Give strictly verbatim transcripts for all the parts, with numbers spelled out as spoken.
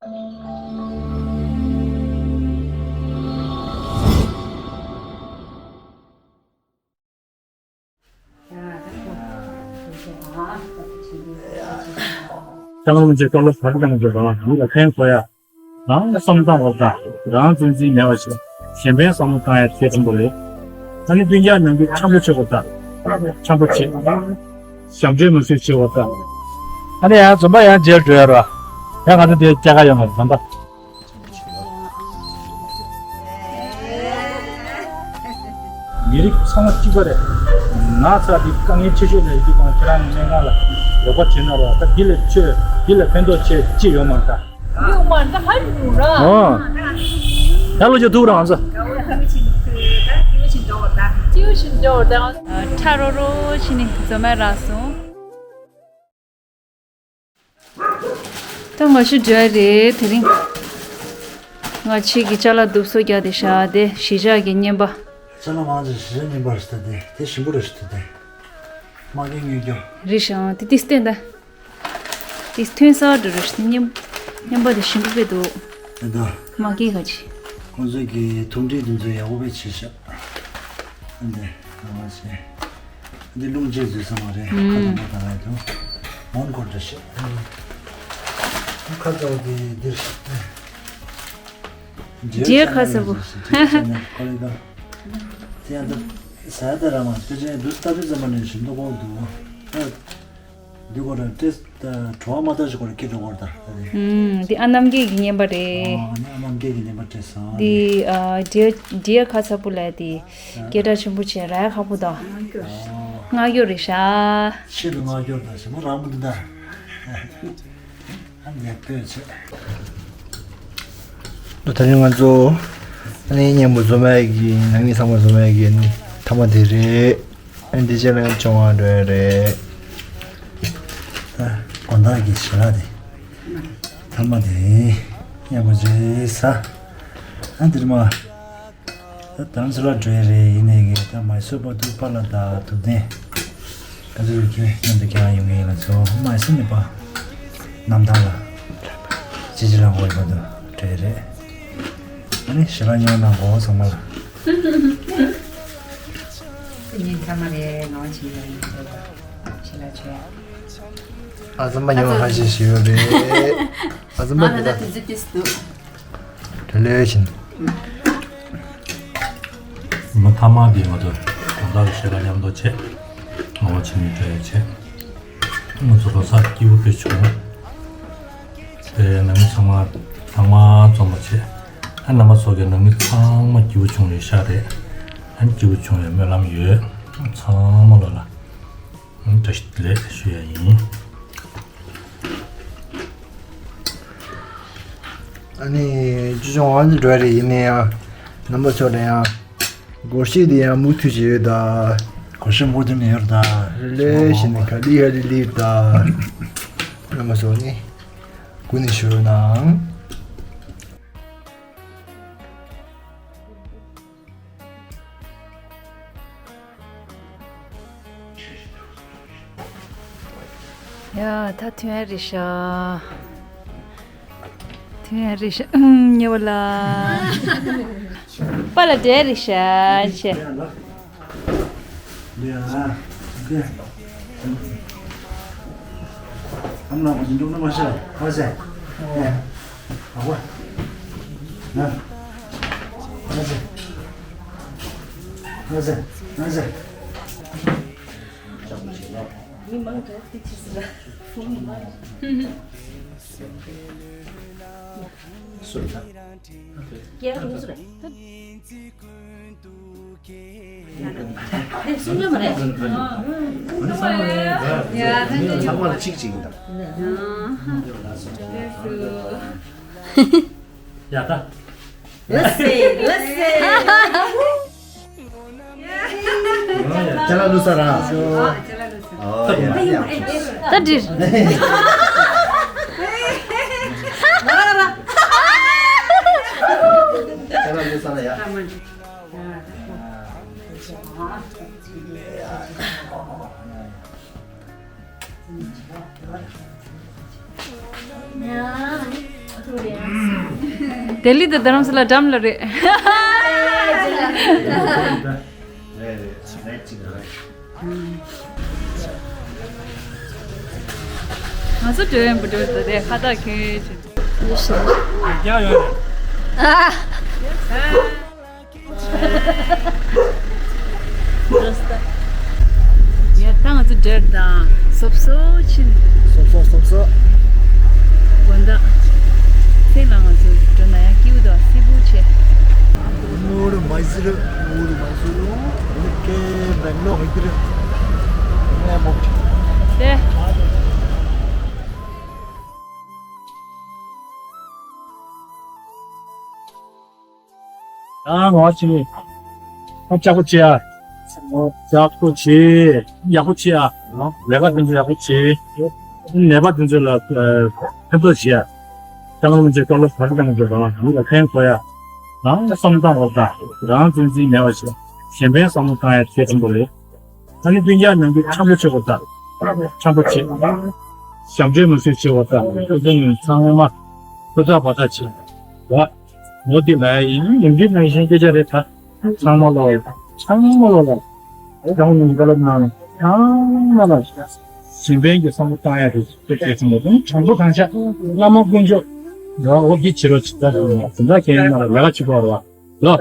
ལྕང་ལོ་མི་བྱེད་སྟོབས་ལོ་བར་ལྡང་འགྲོ་རང་མི་ལ་ཕན་གསོ་ཡ། རང་ལ་བསམ་བློ་བཏང་བ་དང་རང་བརྩོན་འཛིན་མེད་པ་ཞིག་གཞན་ཕན་བསམ་བློ་བཏང་ཡ་གལ་ཆེན་པོ་རེད། ཨ་ནི་སྤུན་ཀྱག་ནང་གི་འཆམ་པོ་བྱེད་དགོས་དང་འཆམ་པོ་བྱེད། ཞབས་འདྲེན་མ་བཟོས་བྱེད་དགོས་དང་། ཨ་ནི་ཡང་འཛོམས་པ་ཡང་མཇལ་འགྲོ་ཡ་རོ། ཡང་ང་ཚོ་འདིར་སྐྱེལ་ག་ཡོང་བ་འཛོམས་པ། མི་རིགས་ཚང་མ་གཅིག་པ་རེད། ན་ཚ་འདི་དཀའ་ངལ་ཆེ་ཤོས་ལ་ཡོད་དུས་གང་ཁྱེད་རང་གི་སྨན་ཁང་ལ་རོགས་པ་བྱེད་ན་རོགས་ད་འདི་ལས་ཆོས་འདི་ལས་ཕན་ཐོགས་ཆེ་ཅི་ཡོད་མ་རེད་ད། ཡོད་མ་རེད་ད་ཧ་ཡོད་ར། ཨོ། ད་ལོ་ཆོ་ཐུག་རང་ཚོ། ཁྲ་རོ་རོ་ཕྱིན་ནས་འཛོམས་མ་རག་སོང་། ད་ང་ཚོ་འགྲོ་ཡ་རེད་དེ་རིང་། ང་ཆེ་གི་ཅ་ལག་སྡུག་སོ་རྒྱག་དེ་ཤ་དེ་གཞིས་ཆགས་ཀྱི་བརྙན་པ། ཅ་ལག་མང་ཆེ་གཞིས་ཆགས་བརྙན་པ་རེད་ད་དེ་དེ་ཞིམ་པོ་རེད་ཤི་ད་དེ། མ་གི་ངེས་རྒྱུ། རེད་ཤག་དེ་ཏིས་བསྟན་ད། ཏིས་ཐོན་ས་འགྲོ་རེད་ཤི་བརྙན་བརྙན་པ་དེ་ཞིམ་པོ་དཔེ་འདུག་དེ་ད། མ་གི་ག་ཅི། ཁོང་ཚོས་ཀྱི་ཐུམ་སྒྲིལ་དེ་ཚོ་ཡག་པོ་དཔེ་བྱེད་ཤག་འདི་ང་མ་ཤེས། འདི་རླུང་རྗེས་འཛུལ་ས་མ་རེད། ཁ་དང་མ་དང་ལ་དུ་མོན་གོ་འདྲ་ཤེས། ཁ་ཚ་བོ་དེ་འདིར་རྗེས་ཁ་ཚ་བོ། ཁོ་རེ་ག་དེ་ཡང་འདི་ཟ་ད་ར་མ་དེ་ཅན་འདུག་ལྟ་དུས་ཙམ་པ་ནས་ཞིམ་མདོག་ཁོག་འདུག་འདི་ཁོ་ར་ཏེ་བྲོ་བ་མ་ལྟ་ཞིག་ཁོ་ར་སྐྱེ་འགྲོ་གོ་ར་ད་དེ། ཨུམ། འདི་ཨ་རྣམ་རྒྱལ་གྱི་བརྙན་པ་རེད། ཨ་ནི་ཨ་རྣམ་རྒྱལ་གྱི་བརྙན་པ་སྤྲད་སོང་། འདི་ཨ་འདྲེ་འདྲེ་ཁ་ཚ་པོ་ལ་དེ་སྐད་གྲགས་ཆེན་པོ་བྱས་ར་ཡ་ཁ་པོ་དང་། ང་གྱོ་རེད་ཤག་ཆེད་དུ་ང་གྱོ་དང་ཞེ་མ་རང་མོ་འདི་འདྲ། ཨ་ནི་ལྟོས་ཆེ། ད་ནི་ང་ཚོ་ཨ་ནི་མཉམ་པོ་འཛོམས་ཡ་གི་ནང་མི་ཚང་མ་འཛོམས་ཡ་གི་ཨ་ནི་ཐ་མ་དེ་རེད། ཨ་འདི་ཅན་ལ་སྦྱོང་བ་འགྲོ་ཡ་རེད། ཨ་དགོང་དག་གི་ཞལ་ལག་དེ་ཐ་མ་དེ་མཉམ་པོ་བྱས་ས། ཨ་འདིར་མ་ད་དང་ཚོ་ལ་འགྲོ་ཡ་རེད། ཡིན་ནའི་གི་ད་མ་སོད་པ་དུ་པ་ལ་ད་དུ་ནས་ད་དུ་གི་མཉམ་དུ་ཁྱེད་རང་ཡོང་གི་ཡིན་ལ་ཚོ་མ་སོད་ནི་པ་གནམ་ཐང་ལ་ཅི་ཅི་ལ་འགོ་ཡི་པ་དུ་འགྲོ་ཡ་རེད། ཨ་ནི་ཞལ་ལག་ཉོ་གནང་གོ་ཚང་མ་ལ། ཉིན་ཚང་མ་རེད་ངོ་ཆེ་ཡ་ཡིན་ཚོད་ཞེ་ལ་ཆོས། ཨ་ཙམ་པ་ཉོ་ཁ་ཤས་ཤིག་ཡོད་རེད། ཨ་ཙམ་པ་ང་ད་དེ་ད་དུས་ཚོད་ཏིས་འདུག་དེ་ལས་ཕྱིན། མི་ཐ་མ་དེ་ང་ཚོ་གང་ལྟར་ཞེ་ལ་མཉམ་དུ་བྱས་ངོ་ཆེ་ནས་འབྲེལ་བྱས། ང་ཚོ་གོ་ས་སྐྱིད་པོ་དཔེ་བྱུང་། དེ་ནང་མི་ཚང་མ་ཚང་མ་འཛོམས་པ་བྱས། ཨ་རྣམ་པ་ཚོ་གི་ནང་མི་ཚང་མ་སྐྱིད་པོ་བྱུང་ཡོད་ཤག་རེད། ཨ་སྐྱིད་པོ་བྱུང་ཡོད་སྨོན་ལམ་ཡོད། ཚང་མ་ལོ་ལ་བཀྲ་ཤིས་བདེ་ལེགས་ཞུ་ཡ་ཡིན། ཨ་ནི་ཅི་བྱུང་ཨ་ནི་འགྲོ་ཡ་རེད། ཡིན་ནའི་ཡང་རྣམ་པ་ཚོ་ལ་ཡང་སྒོར་གཞས་དེ་ཡང་མུ་མཐུད་བྱས་ཡོད་ད། སྒོར་གཞས་མུ་མཐུད་ནས་ཡོད་ད། ལེ་ཞིག་ནི་ག་ལི་ཧ་ལི་ལི་ད། རྣམ་པ་ཚོ་ནི་སྐུ་ནས་ཞུ་ནང་། ཡ་ད་ཐུན་ཡ་རི་ཤ། ཐུན་ཡ་རི་ཤ་ཨུམ་ཉེ་བ་ལ། པ་ལ་འདྲེ་རི་ཤ་ཆེ། འདི་ཡང་ན། འདི། ཨམ་ལགས་ཀྱི་འདུག་ན་མ་ཤེས་ལ་ཁ་ཟས། ཨ་བ། ན། ན་ཟས། ན་ཟས། ན་ཟས། མི་མང་དྲགས་ཏེ་ཆི་ཟེར་ན། སུ་རེད་ད། ཀྱེ་རང་སུ་རེད། ཨ་ནི་ཚང་མ་ལ་གཅིག་གཅིག་ཡིན་ད། ཡ་ད། ལ་སེ་ལ་སེ། ཅ་ལག་བླུགས་ས་ར། ཨོ་ཡ་ཡ། ད་འདིར། ཅ་ལག་བླུགས་ས་ར་ཡ། ལྡི་ལི་དང་རྡ་རམ་ས་ལ་འགྲམ་ལ་རེད། ང་ཚོ་འགྲོ་ཡོང་པ་འགྲོ་ད་དེ་ཁ་བཏགས་ཁྱོད་ཆེ། ཡོད་ཤག་ཡ་ཡོད་རེད། ཨ། ཡ་ད་ང་ཚོ་འདྲེར་དང་སོབ་སོ་ཕྱིན། སོབ་སོ་སོབ་སོ། དགོན་བདག་སེང་ལ་ང་ཚོ་འགྲོ་ན་ཡང་སྐྱིད་པོ་འདུག་སིལ་བུ་ཆེ། ནོར་མ་ཟེར་ནོར་མ་ཟེར་ནོར་ཀེ་བེང་ལོ་ཧི་ཏིར་ནེ་མོ་ཏེ། ཡང་ང་ཅི་ནི་ཨ་ཅག་པོ་ཆེ་ཨ། ཅག་པོ་ཆེ། ཡག་པོ་ཆེ་ཨ། ལས་ཀ་དེ་ཚོ་ཡག་པོ་བྱེད། ནད་པ་དེ་ཚོ་ལ་ཕན་ཐོགས་བྱེད་ཨ། ལྕང་ལོ་མི་ཚེ་ལྟོ་ལོ་བར་དང་འགྲོ་རང་མི་ལ་ཕན་གོ་ཡ། རང་བསམ་བློ་བཏང་དགོས་ད། རང་བཙན་འཛིན་མེད་པ་ཞིག་གཞན་ཕན་བསམ་བློ་བཏང་ཡ་དེ་དང་པོ་རེད། ཨ་ནི་སྤུན་ཀྱག་ནང་གི་འཆམ་པོ་བྱེད་དགོས་ད། འཆམ་པོ་བྱེད། ཞབས་འདྲེན་མི་བཟོད་བྱེད་དགོས་ད། ཨ་ནི་ཚང་མ་ཐུགས་ཐག་བ་ཐག་བྱེད། ལ། ངོ་དེ་ལ་ཡིན་ཡིན་གྱི་ནང་བཞིན་སྐད་ཆ་རེད་ད། ཚང་མ་ལོ། ཚང་མ་ལོ་ལ། རང་ཉིད་འགལ་ལབ་ནང་ཚང་མ་ལ། གཞན་ཕན་གྱི་བསམ་བློ་བཏང་ཡ་རེད་ཅེས་བཤད་སོང་བ་དང་དྲང་པོ་དྲང་བཞག་བླ་མ་དཀོན་མཆོག་ལ་འོ་བརྒྱལ་བྱེད་རོགས་བྱེད་ད། དེ་འདྲ་ཁྱེད་ཡིན་ན་ལ་ལས་ཀ་བྱེད་པ་རེད་བ། ལོ།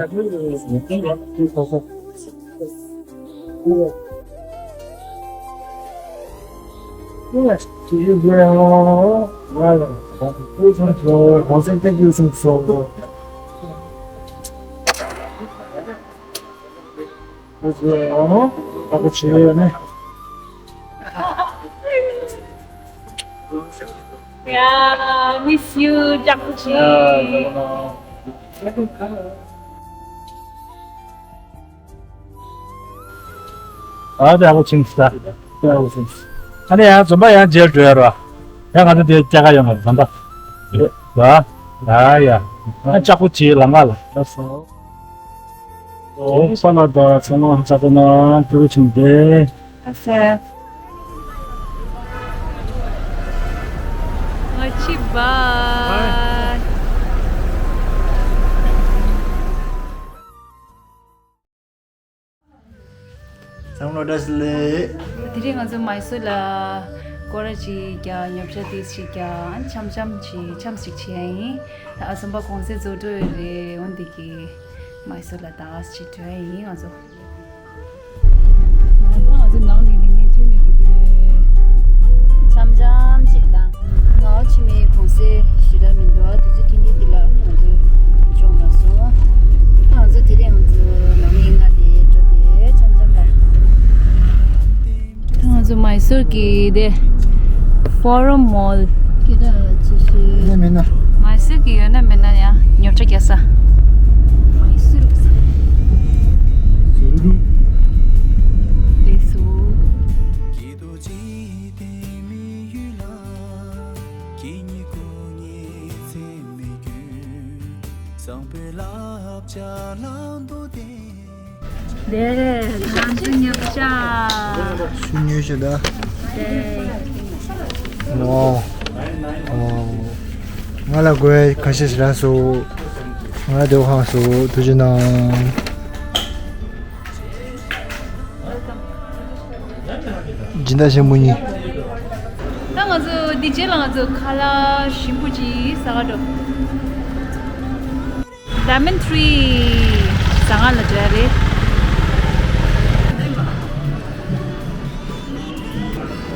Yeah, miss you, Jakuchi. ཨ་ད་ཨ་ཁུ་ཆིང་ས། ཨ་ཁུ་ཆིང་ས། ཨ་ནི་ཡང་འཛོམས་པ་ཡང་མཇལ་འགྲོ་ཡ་ར། ཡང་ང་ཚོ་དེ་སྐྱ་ཀ་ཡོང་ང་འཛོམས་པ། ར། ཨ་ཡ། ཨ་ཅག་པོ་ཆེ་ལ་ང་ལ། ལགས་སོ། ཨོ་ས་ལ་ད་ཚང་མ་ཧ་ཅག་པོ་ན་ཏུ་ཆིང་དེ། ཨ་སེ། ང་ཆི་བ། ཚང་མ་བཀྲ་ཤིས་བདེ་ལེགས། དེ་རིང་ང་ཚོ་མའི་སོར་ལ་སྐོར་ར་ཅིག་རྒྱག་ཉོ་ཆ་དེ་ཞིག་རྒྱག་འཆམ་འཆམ་ཅིག་འཆམ་ཞིག་བྱས་ཡིན། ད་ཨ་ཟམ་པ་གུང་སེང་རྫོགས་འགྲོ་ཡོད་རེད། འོན་ཏེ་གི་མའི་སོར་ལ་ད་ཨ་ཅིག་འགྲོ་ཡ་ཡིན་ང་ཚོ། ད་ང་ཚོ་ནང་ནས་ལིང་ལིང་ཐོན་ནས་འགྲོ་གི། འཆམ་འཆམ་ཅིག་དང་། ང་ཕྱི་མའི་གུང་སེང་ཞེ་དྲག་མི་འདུག་དུས་ཚོད་ཐུང་ཐུང་འདི་ལ་ང་ཚོ་འབྱོར་མ་སོང་། ད་ང་ཚོ་དེ་རིང་ང་ཚོ་ནང་མི་ལྔ་དེ་འགྲོ་དེ་འཆམ་འཆམ་ལ། ད་ང་ཚོ་མའི་སོར་གྱི་དེ་ཕོ་རམ་མོལ། སྐད་གྲགས་ཆེ་ཤོས། ཡོད་ན་མེད་ན། མའི་སོར་གྱི་ཡོད་ན་མེད་ན་ཡང་ཉོ་ཆ་རྒྱག་ས། མའི་སོར། ལགས་སོ། དེ་རེད། ང་ཚོ་ཉོ་ཆ། སུ་ཉོས་ཤོག་ད། དེ། ཨོ། ཨོ། ང་ལ་དགོས་ཁ་ཤས་རག་སོང་། ང་ལ་དེ་ཧང་སོང་། ཐུགས་རྗེ་གནང་། སྦྱིན་བདག་ཆེན་མོ་གཉིས། ད་ང་ཚོ་འདི་རྗེས་ལ་ང་ཚོ་ཁ་ལག་ཞིམ་པོ་ཅིག་ཟ་ག་འགྲོ། Lemon Tree ཟ་ག་ལ་འགྲོ་ཡ་རེད།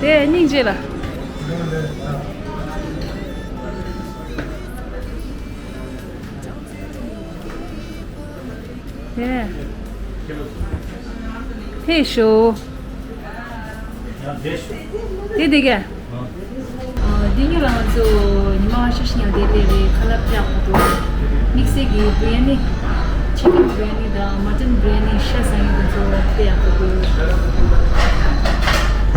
དེ་སྙིང་རྗེ་ལ། དེ། ཕེབས་ཤོག་དེ་དེ་ག་ཨ། འདི་ཉིད་ལ་ང་ཚོ་ཉི་མ་ལྔ་བཅུ་ཞིག་ཡང་བསྡད་པའི་རེད། ཁ་ལག་དཔེ་ཡག་པོ་འདུག་དམིགས་བསལ་གྱི་བི་རི་ཡ་ནི། ཆི་ཀན་བི་རི་ཡ་ནི་དང་མ་ཊན་བི་རི་ཡ་ནི། ཤ་ཟ་མཁན་དེ་ཚོ་དཔེ་ཡག་པོ་འདུག་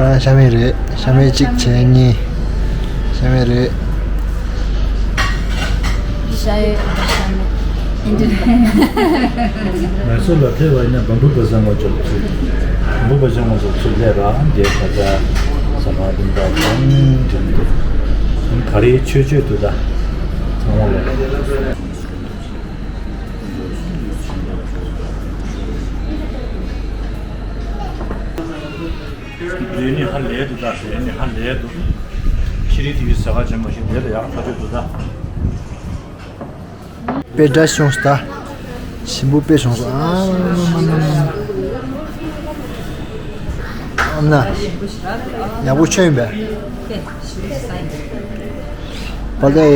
ཨ། ཤ་མེད་རེད། ཤ་མེད་གཅིག་བྱས་གཉིས། ཤ་མེད་རེད། ཤ་ཡོད། ཤ་མེད། མའི་སོར་ལ་ཕེབས་པ་ཡིན་ན་བམ་བུ་བ་ཟང་བ་འཇོག་ཚུལ། བམ་བུ་བ་ཟང་བ་འཇོག་ཚུལ་ལས་རང་རྒྱལ་ཁ་ཆ་ཟ་མ་དུམ་པ་གང་དྲན་འདུག་ག་རེ་ཆོས་ཆོས་དུ་ད། ལས་ནི་ཧ་ལས་འདུག་ད། ལས་ནི་ཧ་ལས་འདུག་ཕྱི་རིགས་དེ་ཡི་ཟ་ཁ་ཆེན་པོ་ཞིག་ལས་ད་ཡག་ཐག་ཆོད་འདུག་ད། དཔེ་འདྲ་བྱུང་སོང་ད། ཞིམ་པོ་དཔེ་བྱུང་སོང་། ཨ་མ་མ་མ་མ། ཨ་མ་ན། ཡག་པོ་ཆོད་ཡིན་པས། པ་ལེ།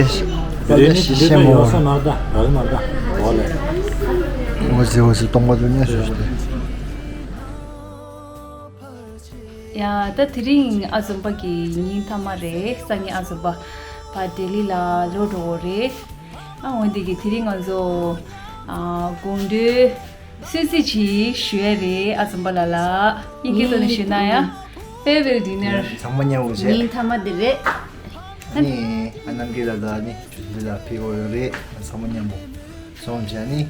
པ་ལེ་ཞིག་ཤེས་མོ། ཡོད་ས་མ་རེད་ད། རེད་མ་རེད་ད། འོ་ལེ། འོ་ཟེ་འོ་ཟེ་སྟོང་པ་དུ་ཉལ་སོང་སྟེ། ཡ་ད་དེ་རིང་ཨ་ཛོམ་པ་གི་ཉིན་མཐའ་མ་རེད། སང་ཉིན་ཨ་ཛོམ་པ་ཕར་ལྡི་ལི་ལ་ལོག་འགྲོ་གི་རེད། ཨ་འོན་ཏེ་གི་དེ་རིང་ང་ཚོ་ཨ་དགོང་དྲོའི་གསོལ་ཚིགས་ཅིག་ཞུ་ཡ་རེད། ཨ་ཛོམ་པ་ལ་ལ་དབྱིན་སྐད་ཐོག་ནས་ཞུས་ན་ཡ། Farewell dinner། ཚང་མ་མཉམ་པོ་བྱས། ཉིན་མཐའ་མ་དེ་རེད། ཨ་ནི་ཨ་ནམ་གི་ལ་ལ་ནི་ཇུ་ལི་ལ་ཕེབས་ཡོད་རེད། ཚང་མ་མཉམ་པོ་སོང་བྱས་ནི་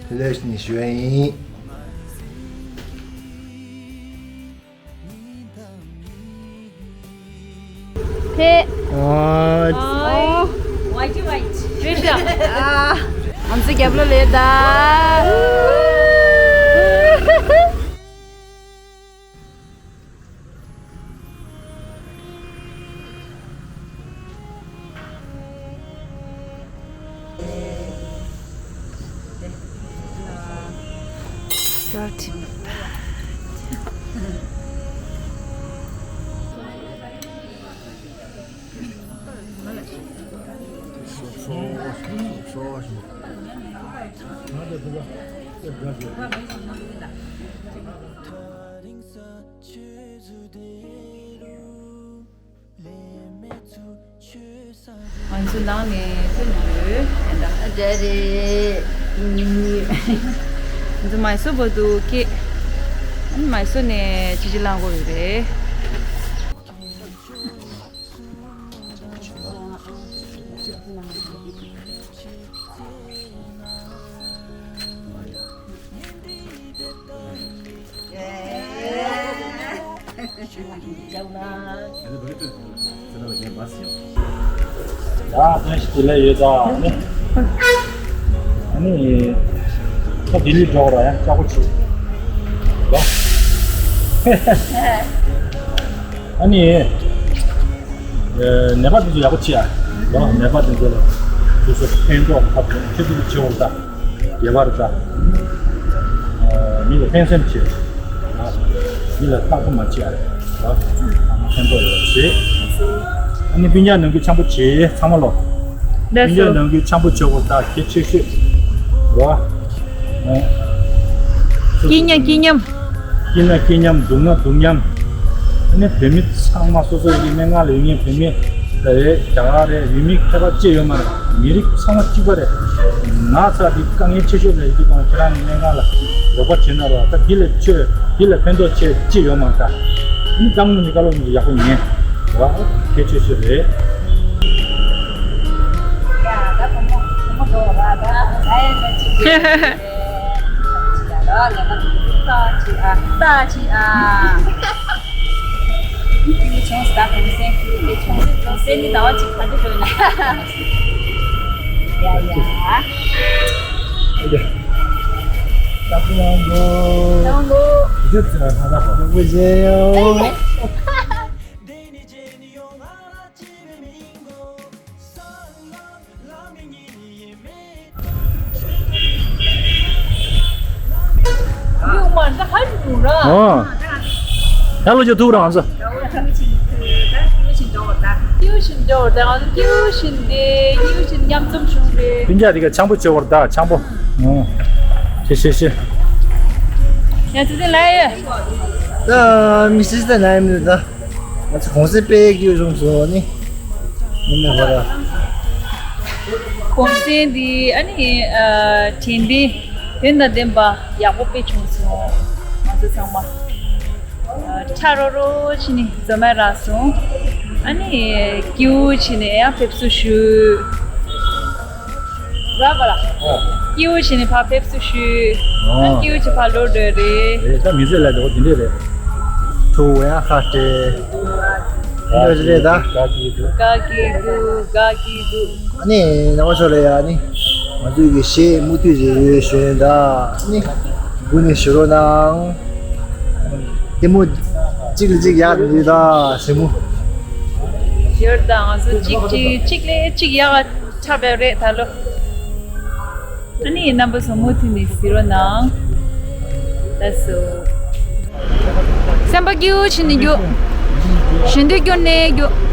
ཕེབས་ལེ་ནི་ཞུ་ཡ་ཡིན། ཧེ། ཨོ། ཨོ། ཝའི་ཅི་ཝའི་ཅི། རེད་ཤག་ཨ། ང་ཚོ་རྒྱབ་ལོགས་ལས་ད། ང་ཚོ་ནང་ནས་ཐོན་ཡོད། ཨ་འདྲ་རེད། ང་ཚོ་མའི་སོར་བར་དུ་སྐྱེལ། མའི་སོར་ནས་ཅི་ཅི་ལང་དགོས་ཡོད་རེད། ཡ་ད་ཞི་བདེ་ལ་ཡོད་ད། ཨ་ནི་ད་ལྡི་ལི་འགྲོ་ར་ཡང་ལྕགས་པོ་ཆེ་ལོ། ཨ་ནི་ནད་པ་དེ་ཚོ་ཡག་པོ་བྱེད་ཨ། ལོ་ནད་པ་དེ་ཚོ་ལ་དུས་སུ་ཕན་ཐོགས་ཐབས་ཆེ་ཆེ་ཆེ་བོ་ད། རྒྱལ་བ་རེད་ད། མི་ལ་ཕན་སེམས་བྱེད། མི་ལ་ལྟ་སྐོར་མ་བྱེད་ཨ། ཕན་ཐོགས་ཡོད་བྱེད། ཨ་ནི་སྤུན་ཀྱག་ནང་གི་འཆམ་པོ་བྱེད་ཚང་མ་ལོ། སྤུན་ཀྱག་ནང་གི་འཆམ་པོ་བྱེད་དགོས་ད་གལ་ཆེ་ཤོས། རོ། སྐྱིད་མཉམ་སྐྱིད་མཉམ། སྐྱིད་ན་སྐྱིད་མཉམ། སྡུག་ན་སྡུག་མཉམ། ཨ་ནི་བོད་མི་ཚང་མ་སོ་སོ་ཡི་སྨན་ཁང་ལ་ཡོད་མཁན་བོད་མི་རེད། རྒྱ་གར་རེད། ཡུལ་མི་ཁྱད་པར་ཅི་ཡོད་མ་རེད། མི་རིགས་ཚང་མ་གཅིག་པ་རེད། ན་ཚ་འདི་དཀའ་ངལ་ཆེ་ཤོས་ལ་ཡོད་དུས་གང་ཁྱེད་རང་གི་སྨན་ཁང་ལ་རོགས་པ་བྱེད་ན་རོགས། ད་འདི་ལས་ཆོས་འདི་ལས་ཕན་ཐོགས་ཆེ་ཅི་ཡོད་མ་རེད། ད་ནི་ཀྲང་ནི་བཀའ་སློབ་ནི་ཡག་པོ་ཉན་རོགས། གལ་ཆེ་ཤོས་རེད། ཡ་ད་བུ་མོ་བུ་མོ་འགྲོ་བ་ད་ད་ཡ་ད་ཅིག་རེད། ད་ཅི་ཨ་ད་ཅི་ཨ། ཁྱེད་ཆུང་ས་གུང་སེང་ཁྱེད་ཆུང་ས་གུང་སེང་ནི་ཟླ་བ་གཅིག་ག་འདྲ་འགྲོ་ཡིན་ན། ཡ་ཡ། ད་བུ་ཡང་འགྲོ། ཡང་འགྲོ། ཇི་ཙི་ན་ད་ཧོ། ཡག་པོ་བྱས་ཡོད། ཡོང་མ་ད་ཧ་ཅང་ར། ཨོ། ད་ལོ་ཅོ་ཐུག་རང་ས། སྐྱིད་པོ་ཞིག་འགྲོ་བར་ད། སྐྱིད་པོ་ཞིག་འགྲོ་བར་ད། ང་ཚོ་སྐྱིད་པོ་ཞིག་འདི་སྐྱིད་པོ་ཞིག་མཉམ་འཛོམས་བྱུང་རེད། སྤུན་ཀྱག་དེ་ག་འཆམ་པོ་བྱེད་བར་ད་འཆམ་པོ། ཨོ། ཤེས་ཤེས་ཤེས། ཡ་ཙི་ཙི་ལ་ཡ། ད་མི་སི་སི་ད་ན་ཡ་མི་ད། ང་ཚོ་གུང་སེང་དཔེ་སྐྱིད་བྱུང་སོང་ནི། མི་མེད་པ་ར། གུང་སེང་འདི་ཨ་ནི་ཨ་དྲན་རྟེན་དོན་དང་ལྡན་པ་ཡག་པོ་དཔེ་བྱུང་སོང་། ང་ཚོ་ཚང་མ་ཨ་ཁྲ་རོ་རོ་བྱས་ནས་འཛོམས་ཡ་རག་སོང་། ཨ་ནི་སྐྱིད་པོ་བྱས་ནས་ཡང་ཕེབས་བསུ་ཞུ། ར་བ་ལ། ཨོ། སྐྱིད་པོ་བྱས་ནས་ཕར་ཕེབས་བསུ་ཞུས། ཨོ། ཨ་སྐྱིད་པོ་བྱས་ཕར་ལོག་འགྲོ་རེད། རེད་ད། མི་ཚེ་ལ་འགྲོ་དེ་འདྲས་རེད། ཐུག་ཡ་ཁ་སྤྲད། འདི་འདྲ་རེད་ད། དགའ་གི་འདུག་དགའ་གི་འདུག་ཨ་ནི་ནང་པ་ཚོ་ལ་ཡ་ནི་ང་ཚོའི་གི་གཞས་མུ་མཐུད་ཅིག་ཡོད་ཞུ་ཡིན་ད། ཨ་ནི་སྒུག་ནས་ཞུ་རོགས་གནང་། ལྟད་མོ་གཅིག་ལ་གཅིག་ཡག་འདུག་ད་ཟེར་མོ། ཡོད་ད། ང་ཚོ་གཅིག་གཅིག་གཅིག་ལས་གཅིག་ཡག་འཁྲབ་པ་རེད་ད་ལོ། ཨ་ནི་རྣམ་པ་ཚོ་མུ་མཐུད་ནས་གཟིགས་རོགས་གནང་། ལགས་སོ། སེམས་པ་སྐྱིད་པོ་བྱས་ནས་རྒྱུགས། ཞེ་འདོད་སྐྱོར་ནས་རྒྱུགས།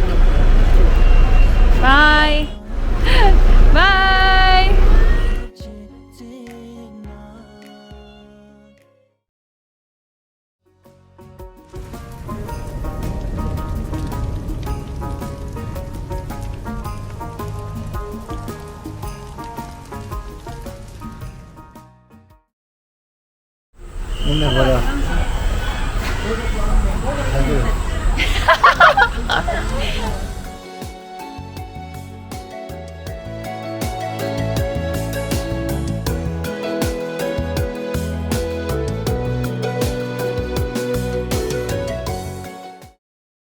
Bye. Bye.